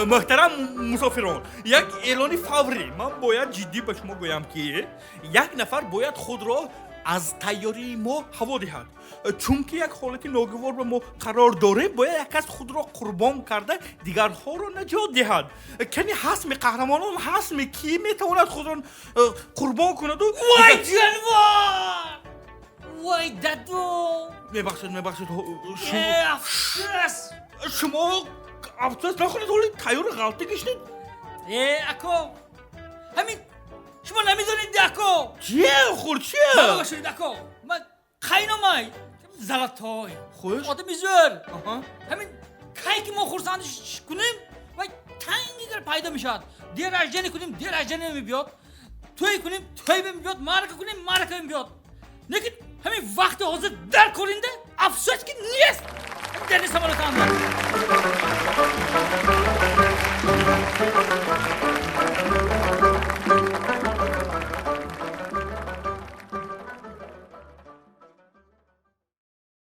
Муҳтарам мусофирон, як эълони фаврӣ. Ман бояд ҷиддӣ ба шумо гӯям, ки як нафар бояд худро аз тайёрии мо ҳаво диҳад, чунки як ҳолати ногувор ба мо қарор дорем. Бояд як кас худро қурбон карда, дигарҳоро наҷот диҳад. Кани, ҳастми қаҳрамонон, ҳастми, ки метавонад худро қурбон кунаду? Вой, ҷонвор, вой, даду! Мебахшед, мебахшед. Афсӯс! Шумо афсӯс нахӯред, ҳоли тайёри ғалта гиштед. Э, ако, ҳамин шумо намедонед, ако. Чие, хур, чие? Бошед, ако, ман қайномай золотой. Хуш. Одами зӯр. Ҳамин кай ки мо хурсанд кунем, вай тангигар пайдо мешавад. День рождения кунем, день рождения мебиёд, тӯй кунем, тӯй мебиёд, маърака кунем, маърака мебиёд. Лекин ҳамин вақти ҳозир дар коринда, афсӯс, ки нест. Дар самолётанда.